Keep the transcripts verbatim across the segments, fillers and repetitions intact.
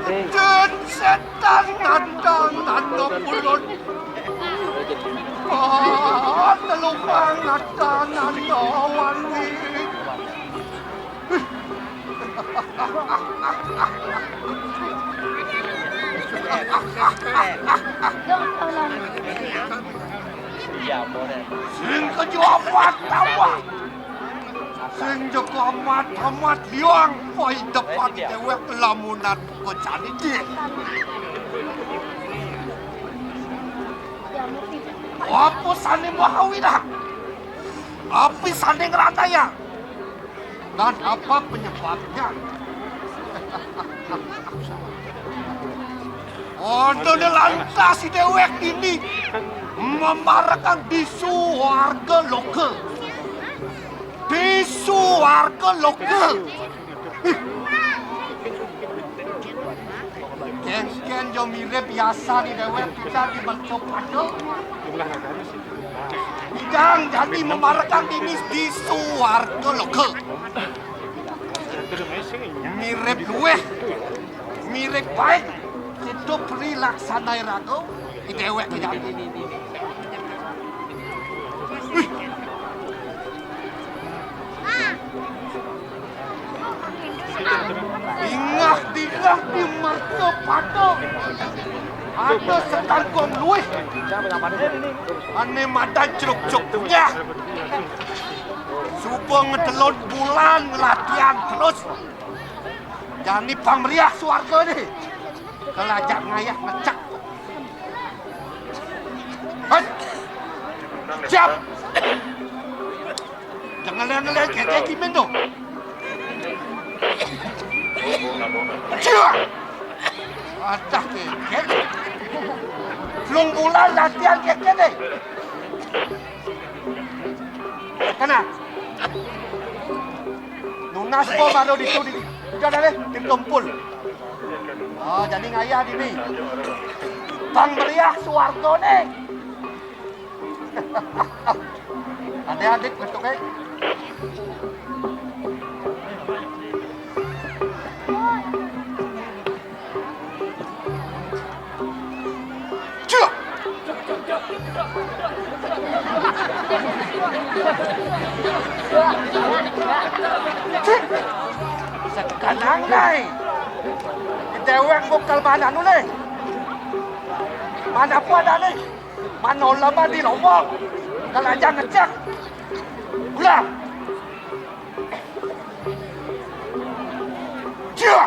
Jen setan ngadang nanda pulon. Ah, telukang ngadang nanda wani. Sing kejo amat tambah. Sing jago amat-amat liang, pai depan déwék lamunan buka jani dé. Apa sané mahawinang? Apa sané ngrantayang? Dan apa penyebabnya? Adané lantas si déwék dini mamarekan di suarga loka. Di suarga loka. Kénkén ja mirib biasané déwék kita di mercapada. Bidang jani mamarekan dini di suarga loka. Mirib luwih, mirib baik, itu prilaksanané raga, di déwék jani. Wih. Ingah-dingah di mercapada. Ada setangkong luwih. Ané madan cruk-cruk punyah. Suba ngetelun bulan latihan terus. Jani pang meriah suargané. Kelajak ngayah ngecek. Hei! Siap! Jangan leng-leng kéké kimin to. Siap! Adah kéké. Belum bulan latihan kéké deh. Kana. Nunas po baru ditu di. Udah dah deh, tim tumpul. Oh, jani ngayah dini. Pang meriah suargané. Adik-adik bentuknya. Cuk! Cuk! Sekarang, Nay. Déwék bakal mana nu, Nay? Mana apa ada, Nay? Mana lama di lombok? Kalau aja ngecek. Gula. Cia!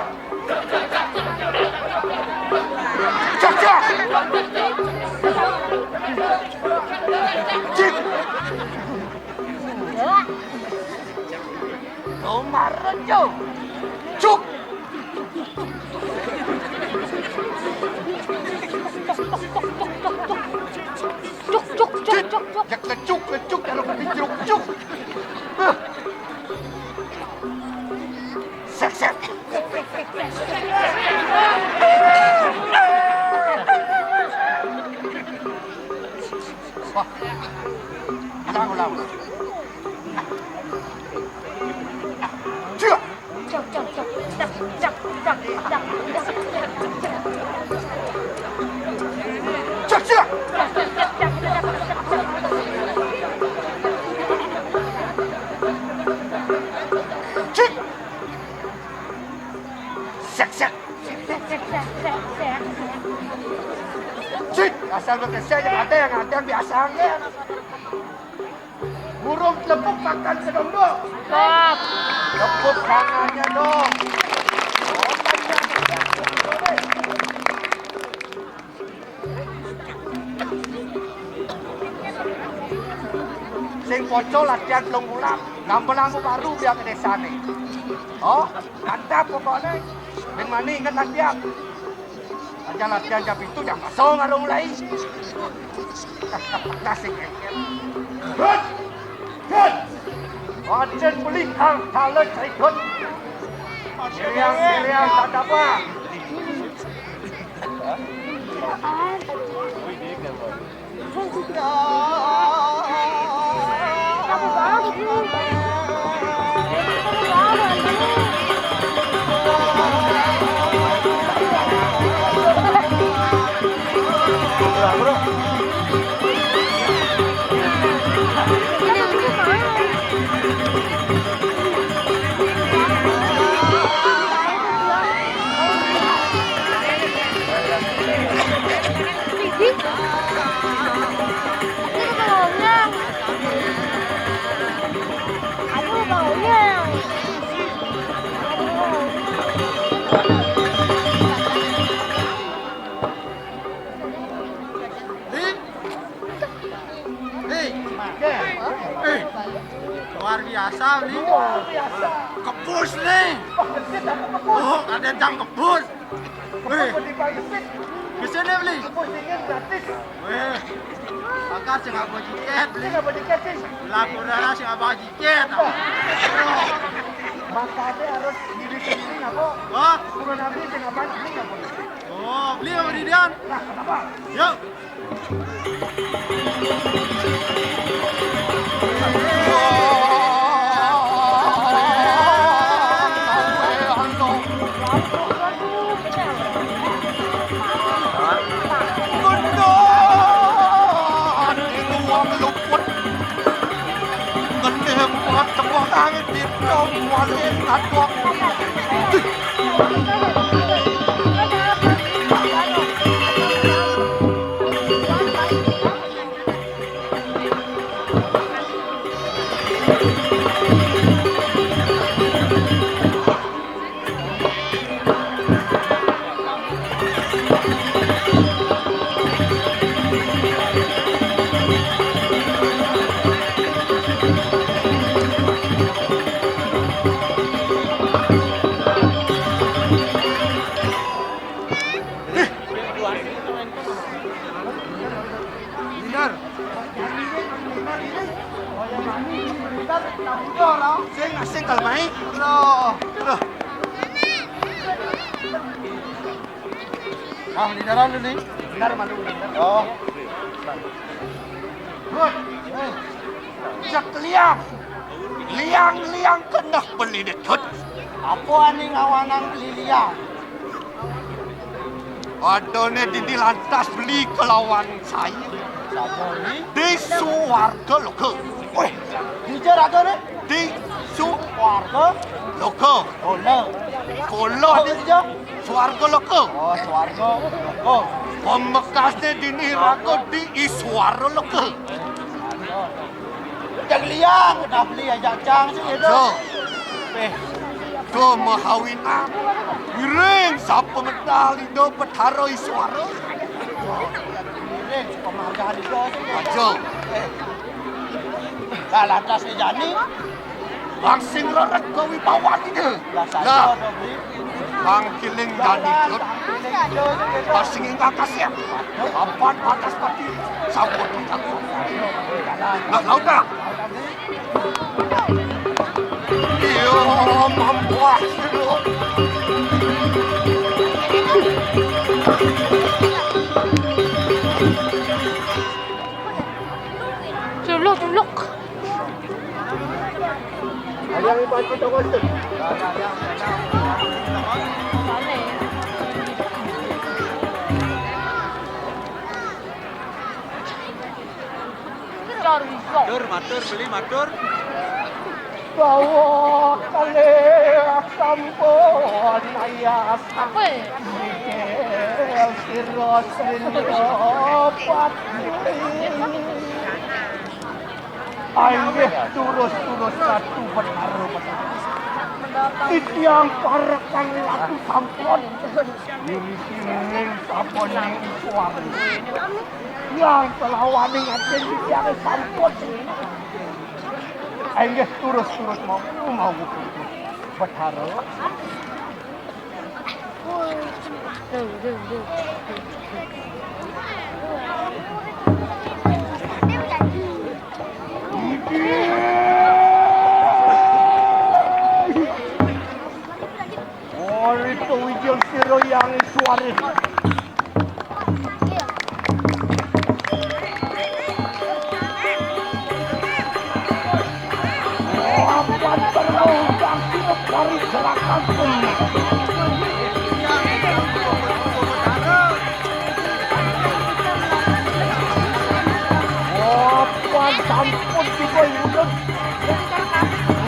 Cak, cak! Cik! Omar Rejo! Cuk! Cuk, cuk, cuk, cuk, cuk. Jak lecuk, lecuk, kalau kopi jeruk, cuk. Sek, sek. Cit, asal berkesek je kadang, kadang biasa aja. Burung telepuk makan kedondong. Tepuk tangannya dong. Sing poco latihan telung bulan, nambah lampu baru biar ke desa nih. Oh, mantap pokoknya. Beng Mani inget latihan. Aja latihan jam itu, jam kosong baru mulai. Kasih kengkel. Hut! Hut! Ajen beli hal-hal cerikut. Siriang, siriang, tak apa. Nih. Nih. Eh, luar biasa, Bli. Luar biasa. Kebus, nih. Oh, ada jam kebus. Weh. Di Pak Gesit. Gesit nih, Bli. Aku dingin gratis. Weh. Maka sing apa jiket, Bli? Sing apa jiket, sih? Laporan sing apa jiket? Makanya harus diri sendiri, apa? Wah. Kurang habis sing apa, ini apa? Oh, Bli apa di Dian? Nah, kenapa? Yuk. Sing asing kalau main. Loh, loh. Ah, di dalam dulu nih. Benar, malu. Oh. Good. Eh. Cek liang. Liang-liang keneh beli detut. Apa aning awanang beli liang? Adone dini lantas beli kelawan saya. Sapa ni? Di suarga loka. Weh, dija ragane? Di suarga loka. Kola. Kola. Oh, di dija? Suarga loka. Oh, suarga loka. Pamekasne dini raga di iswara loka. Cang liang, dah beli aja cang sih itu. Yo. Eh. Tuh mahawinan. Ngiring sapa medal Indo Betara Iswara. Ngiring sapa mahawinan itu sih. Aja. Eh. Lah lantas ni jani. Bang sing rerek kawibawan ida. Lah, Bang kiling jani jut. Bang sing ingkang kasih. Papan patas pati. Sampun. Lah, laut dah. Iya, mampuah. Culuk, culuk. Matur, matur, beli matur. Bawa kalih sampun ayas. Apa ya? Rasin dapat. Inggih, turus-turus Ratu Betara. Titiang parekan Ratu sampun. Ngiring sampun ning suara. Yang kelawaning atin titiang sampun. Inggih, turus-turus mau, mau Betara. Ori to wijil sira yang suari. Papat perlu bangkit dari gerakan. Papat sampun tiba yudut.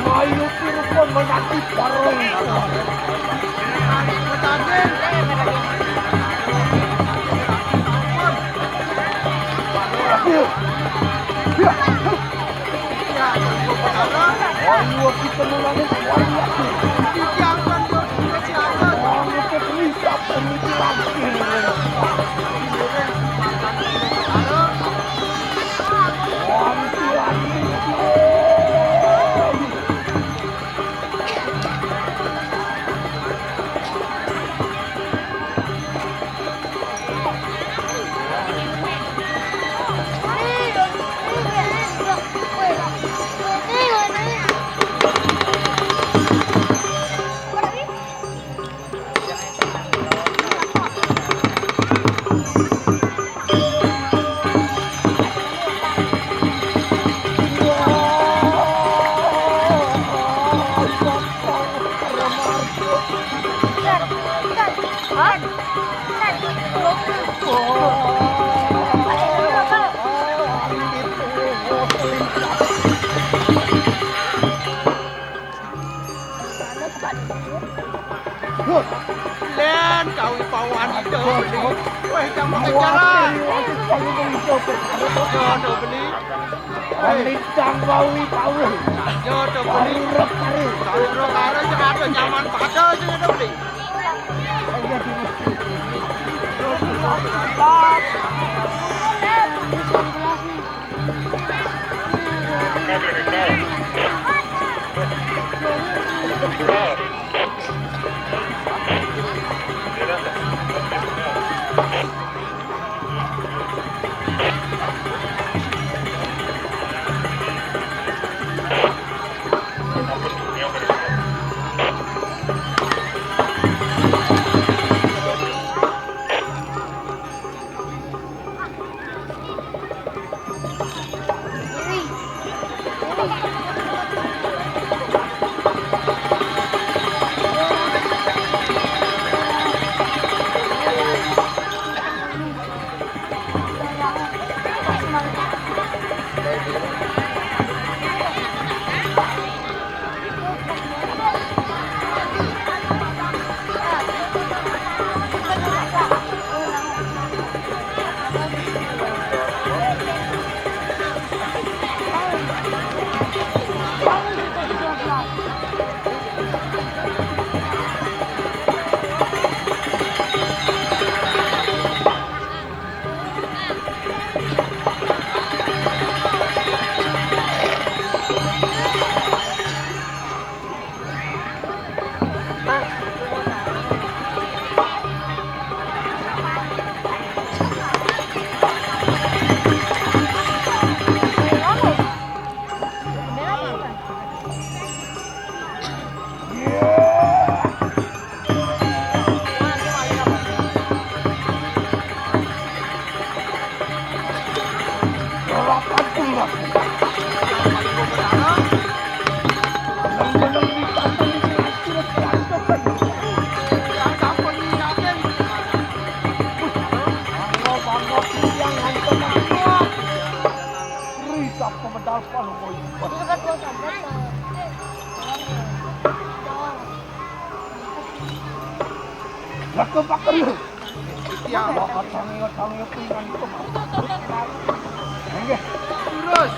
Mayu tirupun menanti bareng. Len, kawi pawan itu. Weh, jangan pakai cara. Jodoh beli. Lintang kawi kawi. Jodoh beli. Karo karo. Karo karo, jangan ada nyaman pada sing ada beli. Raka pakar. Ya, tangi, tangi, pingan itu. Nggih. Terus.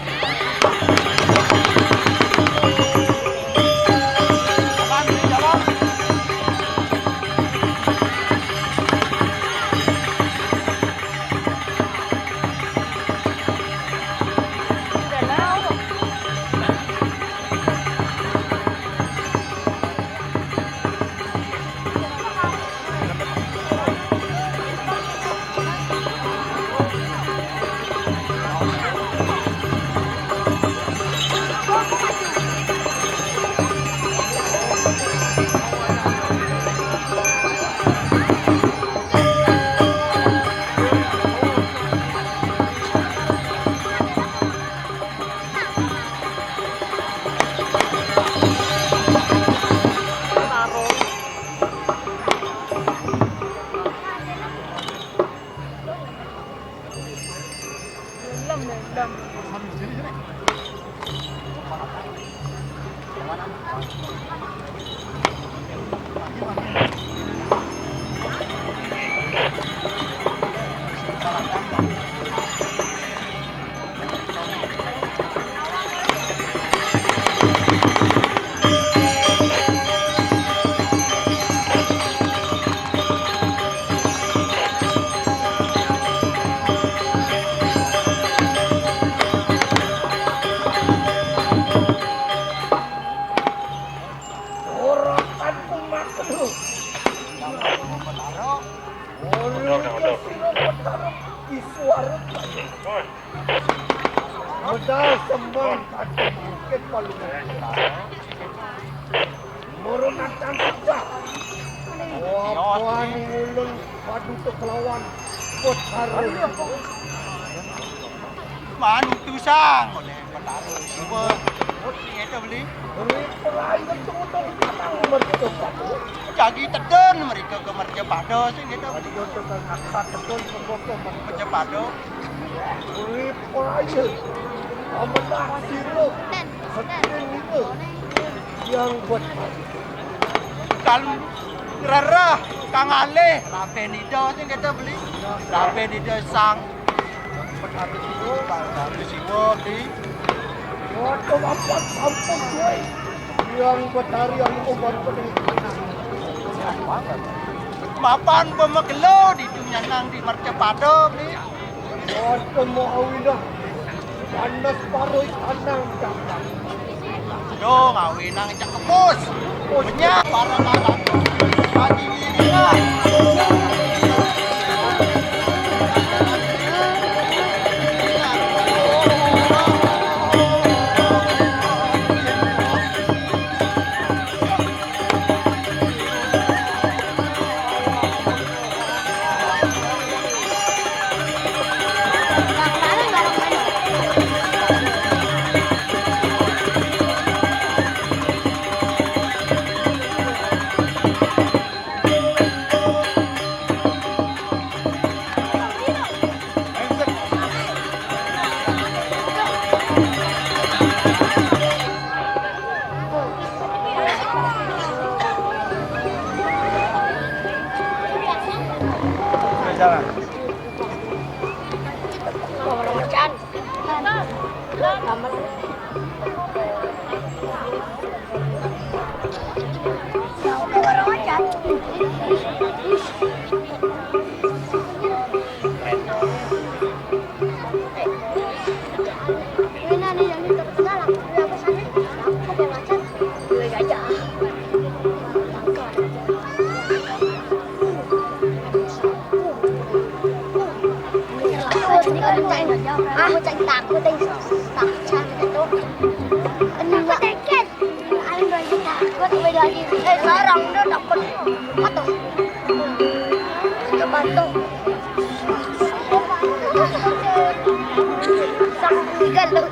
Jalan, jalan. Ora kan kumaklum. Ora kan sira Betara Iswara. Medal sembang kacang bukit palu. Murunatan sejak. Wapan ulun paduka kelawan Betara. Manutusang oleh Betara Siwa. Ngeta beli. Beli pelayan tunggu-tunggu mereka. Jagi tedun mereka ke mercapada sing ngeta beli. Mercapada. Ripayu, pemenang siruk, hadirin itu yang buat kami. Kang rereh, kang alih, rabe nida sing kita beli. Rabe nida sang. Betari siwa, betari siwa, beli. Waduh, ampun, ampun, gue. Yang betari, yang umur pedih. Mapan pemegelo di dunia nang di mercapada, beli. Waduh, mau awinah. Panas paruh tanang, Kang. Aduh, ngawinang cak kepus. Punya para lalat. Pagi ini lah. Aku cek takut, takut sama itu. Enggak. Ayo, enggak takut, beda lagi. Eh, sekarang udah takut. Apa tuh? Apa tuh? Sang tiga lu.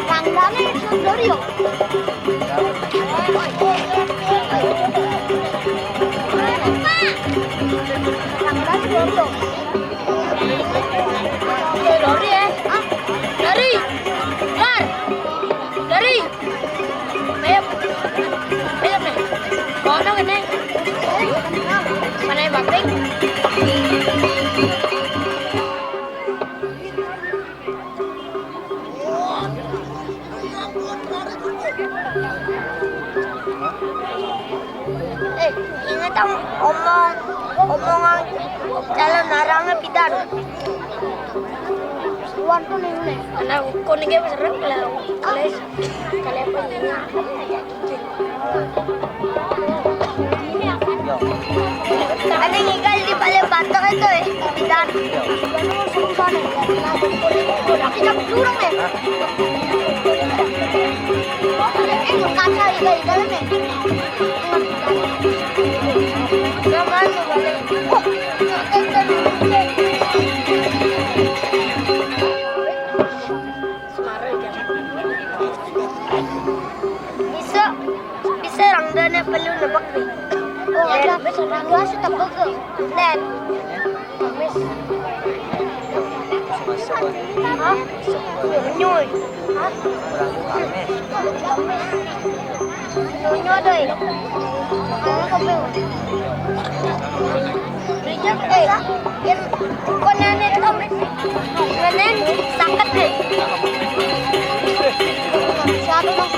Tanggane sundori yo. Tanggane sundori yo. Lori, eh. Hah? Lori. Keluar. Lori. Ayo. Ayo, nih. Kono kene. Mana yang batik? Eh, ingat om-, omong, omongan calon arangnya pidan. Suwan tuh nih, nih. Anak ukun ini serem lah. Kalian, kalian apa ini? Ada ngigal di balik batok itu, eh. Pidan. Kita jurang, eh. Eh, kaca igal-igal, eh. Wah, bisa, bisa orang dana perlu nebak nih. Oh, ya, bisa orang luas tak betul. Dan Hah? Nyuy. Hah? Nyuy, doi. Rijek, eh, yang konen itu, konen sakit, eh. Siapa, Bang?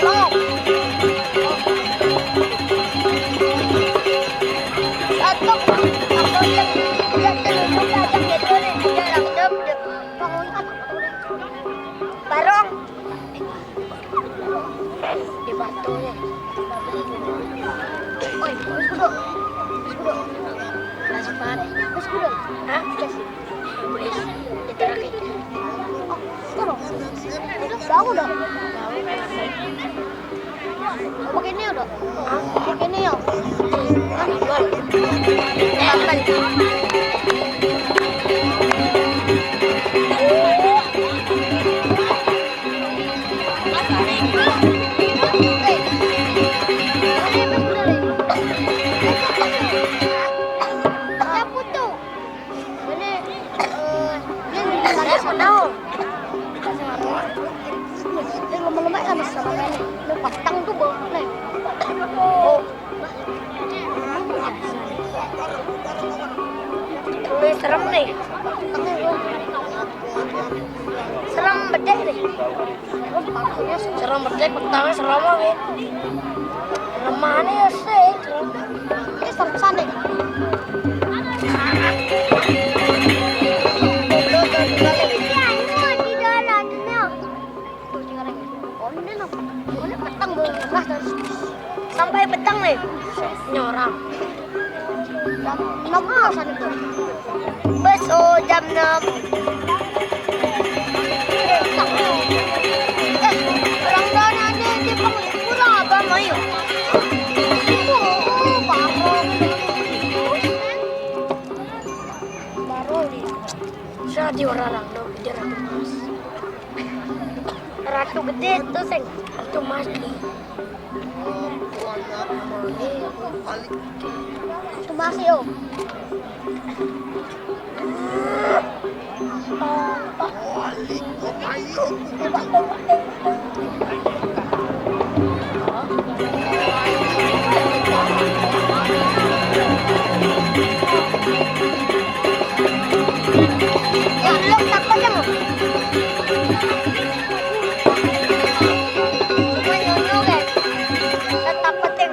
Bang. Barong. Di Batu ya. Oi, terus kudu. Terus kudu. Terus kudu. Hah? Terus. Terus. Itu lagi. Udah, udah. Begini udah. Begini ya. Saya putus. Ini, eh, ini saya mau tahu. Ini lama-lama ya, Mas, sama ini. Ini patang tuh, Bang. Nih. Oh. Ini serem nih. Serem bedeh nih. Serem bedeh, pertama serem apa? Lemahnya ya sih. Ini serem sana. Sampai petang nih. Nyorang. Jam enam belas ada tuh. Besok jam enam. Eh, orang Dona aja di Panglipura, Abang, ayo. Oh, baru. Baru nih. Saya di orang-orang, no, di orang-orang. Ratu gede tuh, Seng. Ratu Mas. Ratu Mas, yo. Ya, lu takut ya, Bang? Cuma nyonyo, guys. Saya takutin.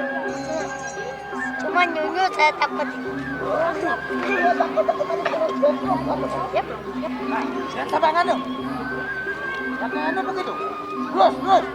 Cuma nyonyo, saya takutin. Jangan sampai nganu. Jangan nganu begitu. Terus, terus.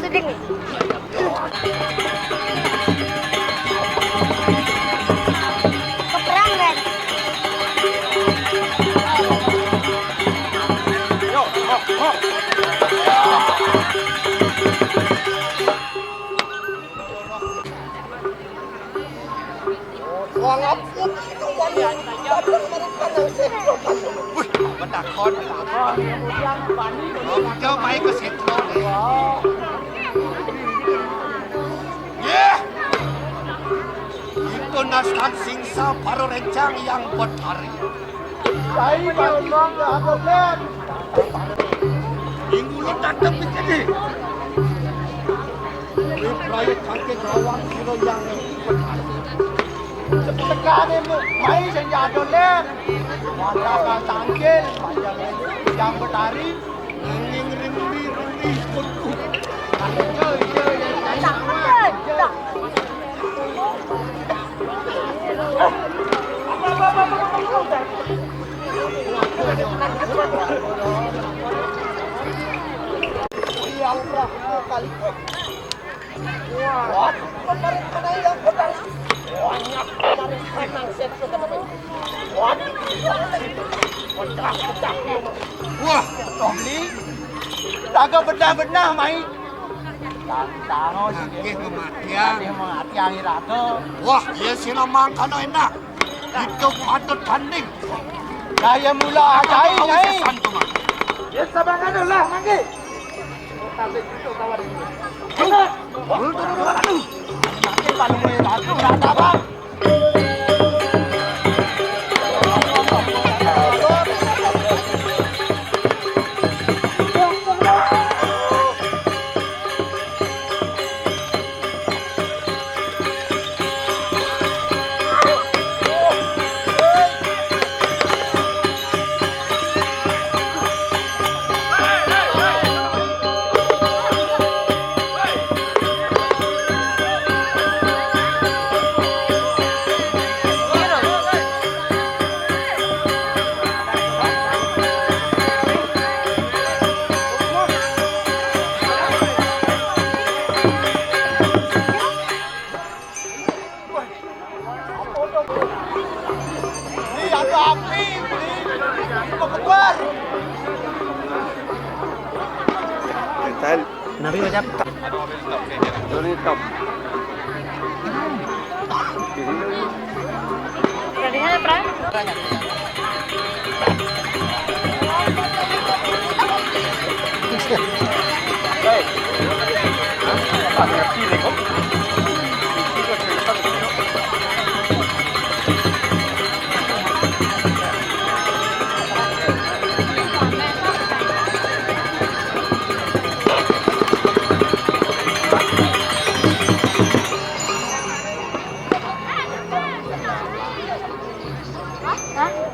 Sedih nih. Keperangan. Wah, ngapun itu wani datang mereka nang sektor. Wih, betakon. Ojo mai ke sektor. Yeh. Itu nastan singsa para rencang yang betari. Sai bagi ada dan. Minggu lo datang begini. Ini proyek tangkil rawang sira yang betari. Sepetekane mai sing jadon, Len. Wanda tangkil panjang yang betari. Nanging rimbi-rimbi kudu. Iya, iya, iya. Yang pernah kali. Waduh, kemarin kena yang kena. Banyak kemarin kena set kena. Waduh, pecah-pecah. Wah, Tomli. Raga bedah-bedah mai. Tantang sih dia. Nggih, kematian. Dia mengati angin raga. Wah, iya sih, mangkana enak. Hidup patut tanding. Daya mula ajai, Nyai. Sesan, Tuan. Ya, sabar lah, mangke. Ini ada api, ini kebetulan. Nabi macam Johnny Top. Jadinya, Pran? Hah?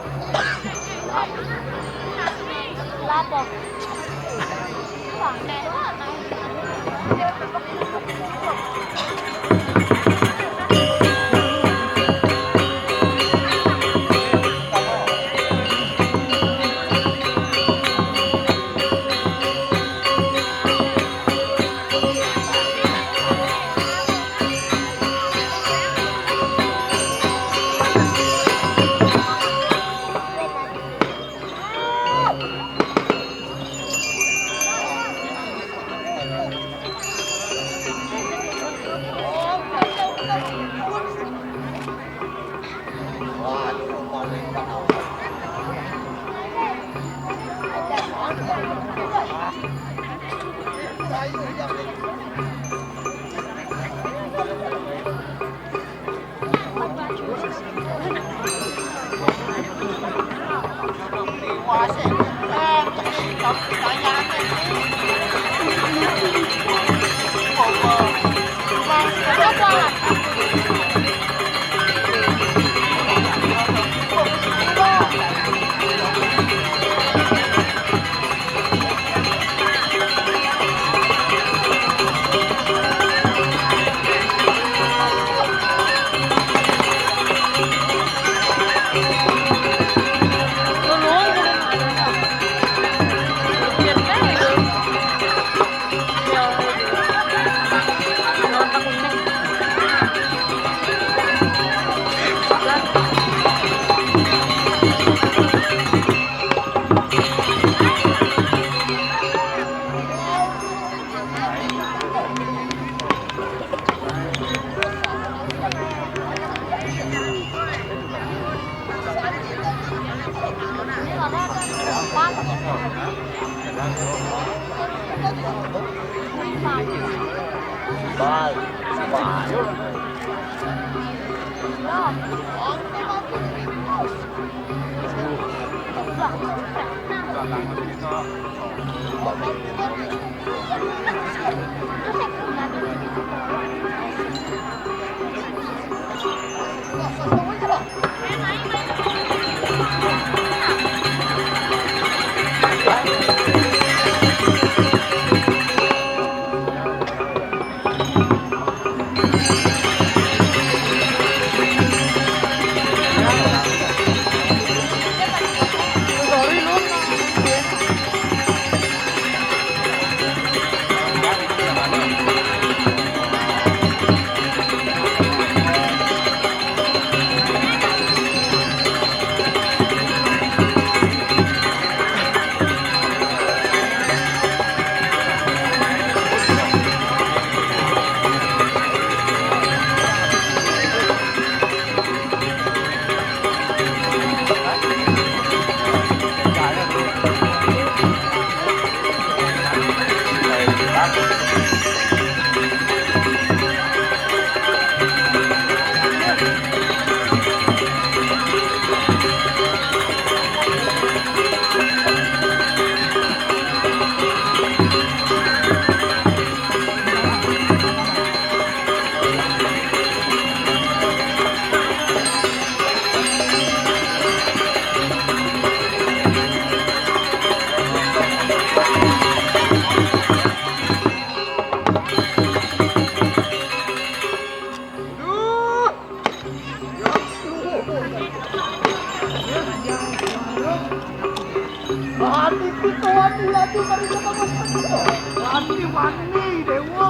Wani kita, wani laju mari kita masuk. Wani, wani, Dewa,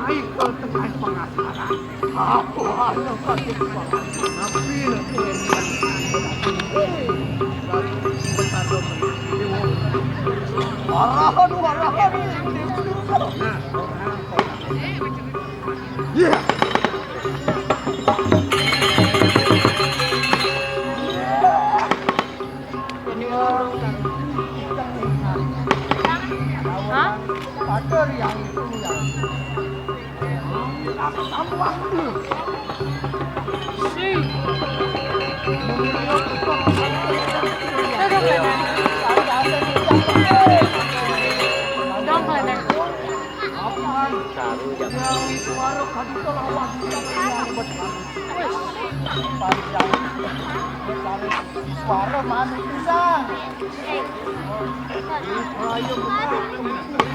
saya ke tengah pengasaran. Aku hanya kasih banget. Nabi lagi. Hei, lagi bentar dong, Dewa. Arahan, arahan, ini, ini, ini. Nah, iya. Ini orang kan kita nih, hah? Pagar yang itu yang tambah. Si. Sudah, sudah. Sudah, sudah. Apaan? Saru jam. Yang itu warung tadi tuh lawan kita yang betul. Wes, panjang. Suara manis pisan. Ayo,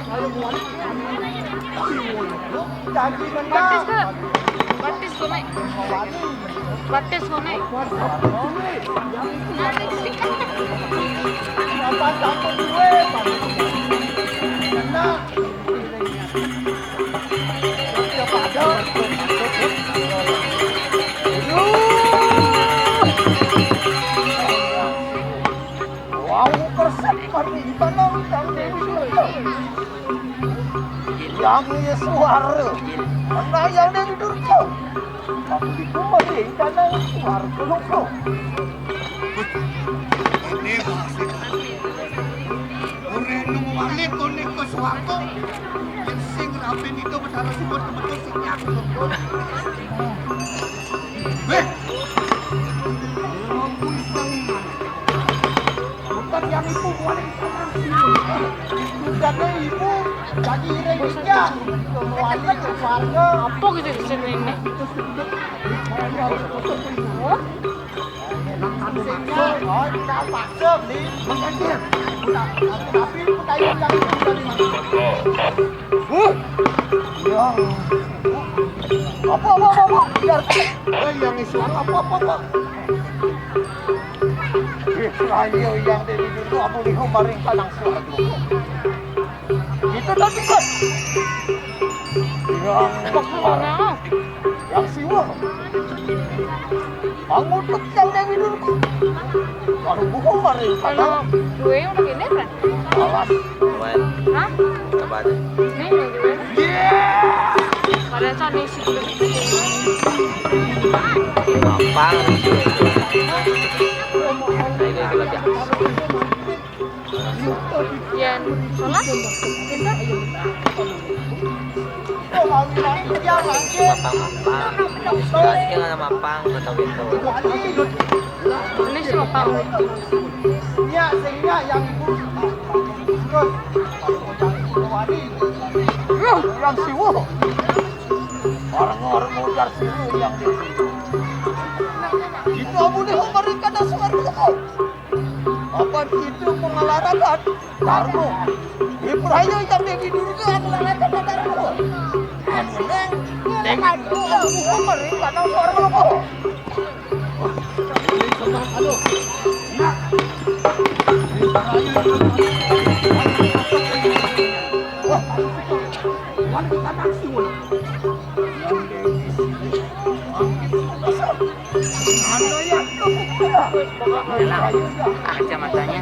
ayo, buat. Janji benar. Batis, Kak. Batis, Kak. Batis, Kak. Apa takut gue? Kena. Wau kersane mari ibanang kang Dewi Durga. Yang ye suara. Mana yang Dewi Durga? Tapi di rumah dia ibanang suara keloko. Kalau si Bos kebetul si Nyang. Weh. Bukan yang itu, bukan yang itu. Bukannya ibu, lagi iring Nyang. Kembali ke keluarga. Apa gitu di sini ini? Oh? Huh? Ya. Apa, apa, apa, apa? Biar, eh, yang isu apa, apa, apa, apa? Israel yang dari dulu aku lihat maring kanang suara. Itu tadi kan. Yang, yang siwa. Aku tuh yang dari dulu. Kalau buku mari. Kalau gue udah gini, Fran? Awas. Lumayan. Hah? Apa aja? Ini udah gini. Iya. Pada saat ini sih. Gampang. Nah, ini lagi. Yan, sholat? Pinter? Mapang-mapang. Berarti kan ada mapang, kata itu. Ini si mapang. Iya, sehingga yang ibu terus yang siwa. Orang-orang modar siwa yang di situ. Itu abu deh, mereka dah suara. Apa itu pengelaratan? Darmo. Ibrahim yang Dewi dulu itu pengelaratan Darmo. Anu neng, Dewi dulu aku meri karena suara lo. Ini sama, aduh. Nah. Wah, wanita langsung. Yang Dewi sini. Aja matanya.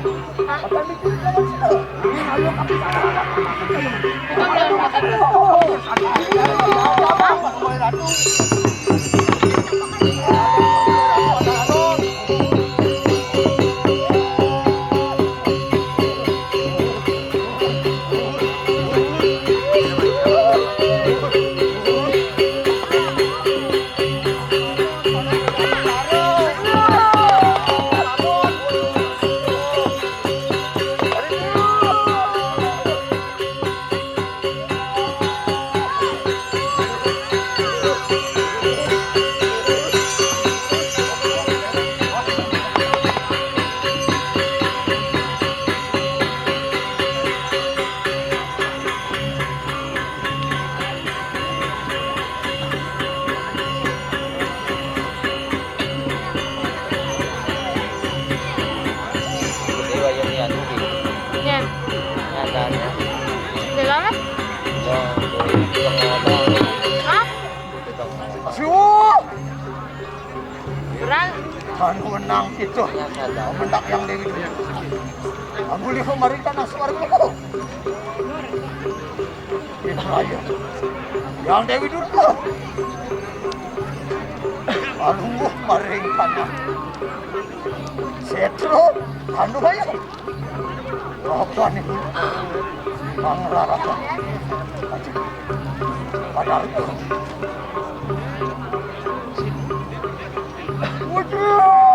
Jadi wayang ni anu di. Ya. Nyatanya. Dalam lah. Yang, yang ada. Hah? Asyuh. Orang. Anu menang itu. Yang ada. Menang yang Dewi dulu. Aku lihat kemarin kan suara aku. Ibrahim. Yang Dewi Durga. Aduh, maring kana. Setro, anu ayo. Apa nih? Bang Rara. Padahal itu. Waduh.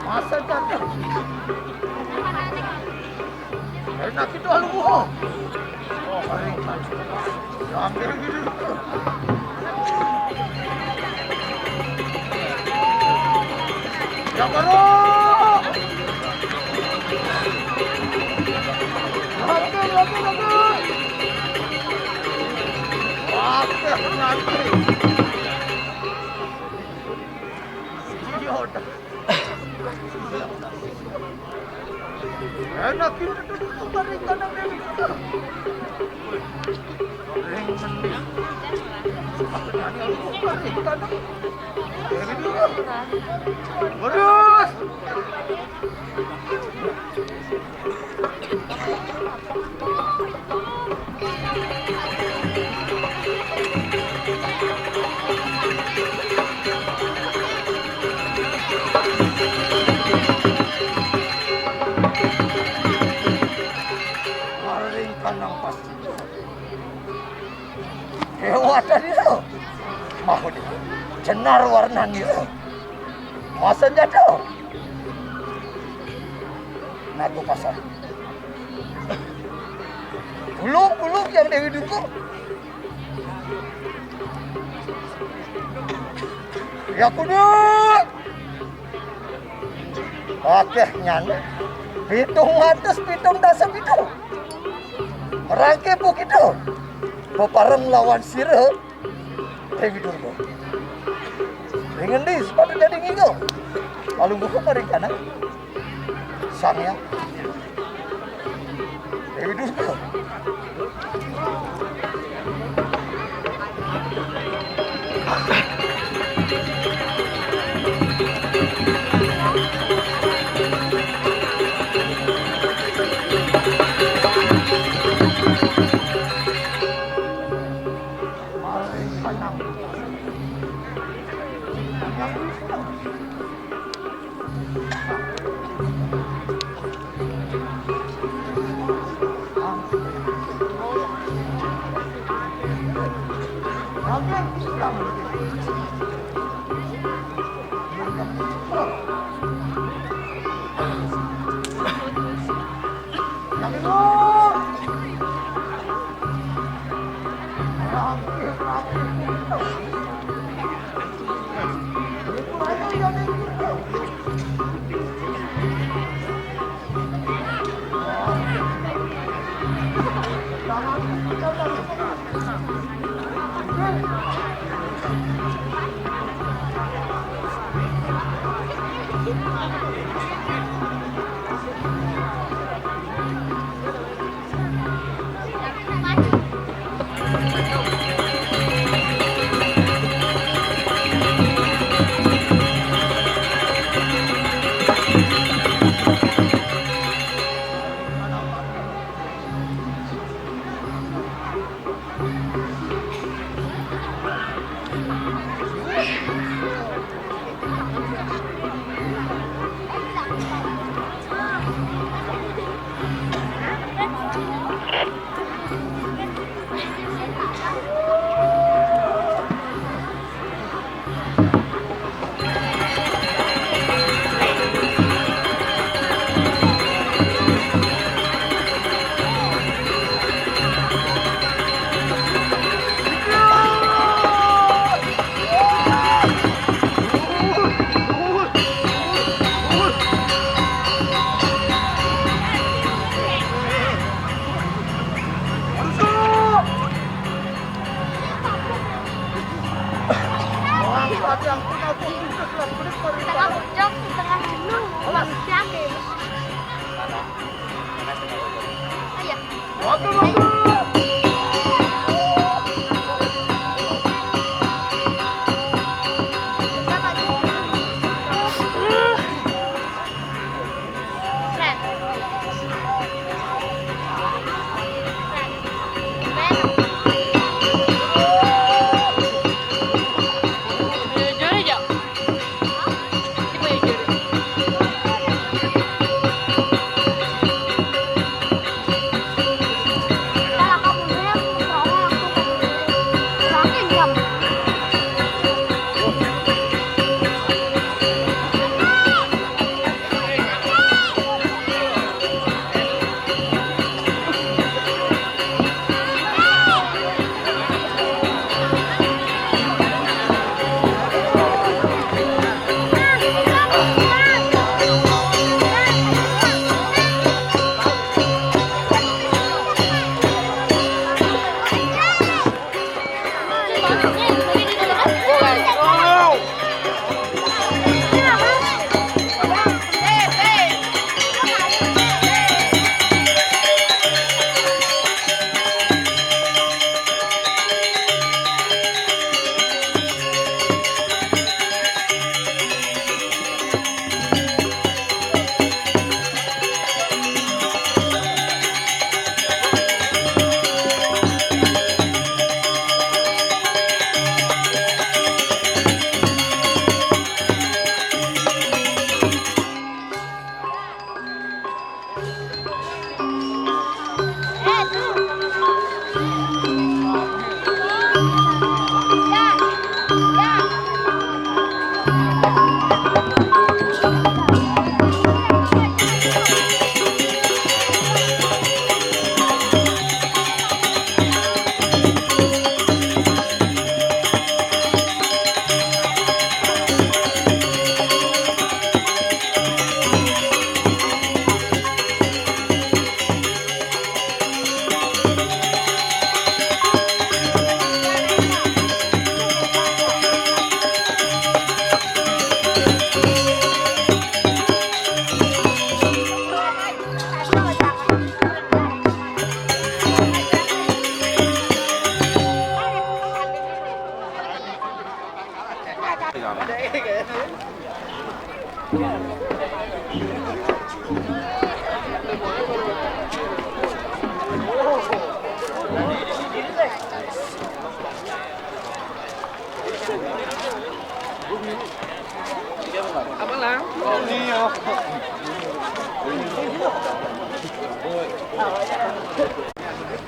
Masa jatuh. Enak itu alu buho. Oh, kering. Sambil gitu. Ya, baru. Oke, oke, oke. Oke, nanti. Iya, udah. Enak itu tuh, tuh, tuh, bareng kanan, bareng kanan. Bareng kanan. Bareng kanan. Bareng dulu. Terus. Maring kanang pasti. Hewa tadi lo. Mahut. Jenar warnanya lo. Masa jatuh. Nago pasar. Buluk, buluk yang Dewi Dungkung. Ya kudu. Oke, nyan. Pitung atus, pitung dasa pitung. Merangke begitu. Pepareng lawan sira. Dewi Durga. Ring endi sepatu dadi ngigo? Lalu buka paring kanan. Sang Hyang Dewi Durga.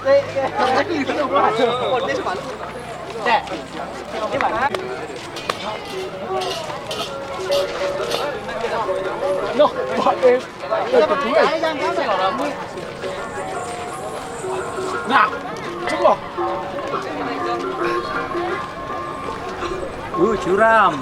Uh, curam.